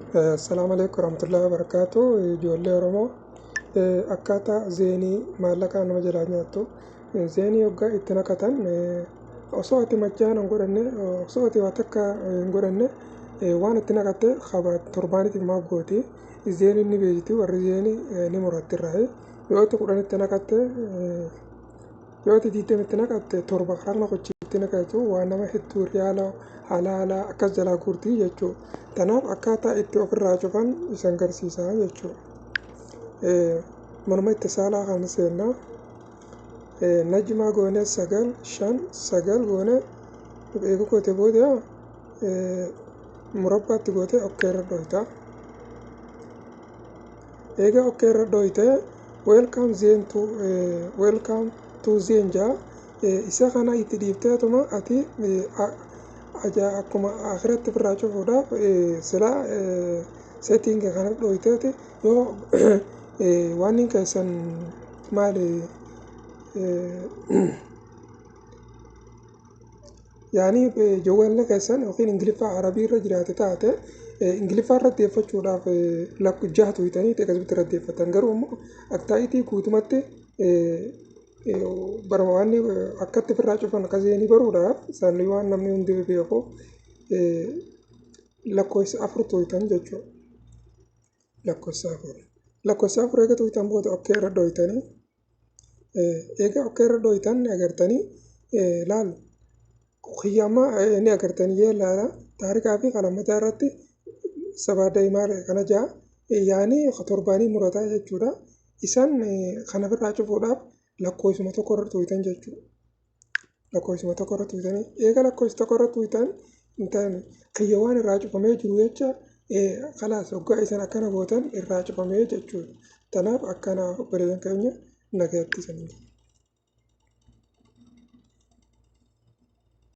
Assalaamu alaikum warahmatullahi wabarakatuh. Ijoollee Oromoo, akkaataa Zain maallaqaa nama jalaa nyaattu. Zain hoggaa itti naqatan, osoo ati majjaana hin godhanne, osoo ati waa takka hin godhanne, waan itti naqatte torbaaniitiif maaf gooti? Zain ni beekti, warri Zain ni muratti irraa. Yoo itti 10 itti naqatte, yoo itti 20 itti naqatte, 7 harma kochiitti naqatu, waan nama hedduu riyaala haala haala akkas jalaa guurtii jechuudha. Kanaaf akkaataa itti ofirraa cufan isan garsiisaa jechuudha. Manuma itti saalaa kan seennaa. Najmaa goone 959 goone, eegu goote booda murabbaatti goote okay irra dhoyta. Egaa okay irra dhoyte, "Welcome Zain to, welcome to Zain" jaa. Isa kana itti dhiifteetuma ati akkuma akhiratti ofirraa cufuudhaaf silaa setting kana dhoyteeti, yoo waan inni keessan maali yaani jawwaalli keessan yookiin Ingiliffaa Arabii irra jiraate taate, Ingiliffaa irra deeffachuudhaaf lakku jaha tuytanii akkasitti irra deeffatan. Garuu immoo aktaayitii guutumatti baruma waan akkatti ofirraa cufan akka Zain baruudhaaf isaanii waan namni hundi beeku lakkoofsa 4 tuytan jechuudha. Lakkoofsa 4. Lakkoofsa 4 eega tuytan booda okay irra dhoytanii, eega okay irra dhoytan agartanii laal kiyyaama ni agartanii yeellaadha. Taarikaa fi qalamataa irratti sabaa daa'imaa kana ja'a yaani torbaanii murataa jechuudha. Isaan kana ofirraa cufuudhaaf lakkoofsuma 1 irra tuytan jechuudha. Lakkoofsuma 1 irra tuytanii, eega lakkoofsa 1 irra tuytan hin taane, kiyya waan irraa cufamee jiru jecha kalaas hoggaa isan akkana gootan irraa cufamee jechuudha. Tanaaf akkana obboleeyyan keenya nagayatti isanii.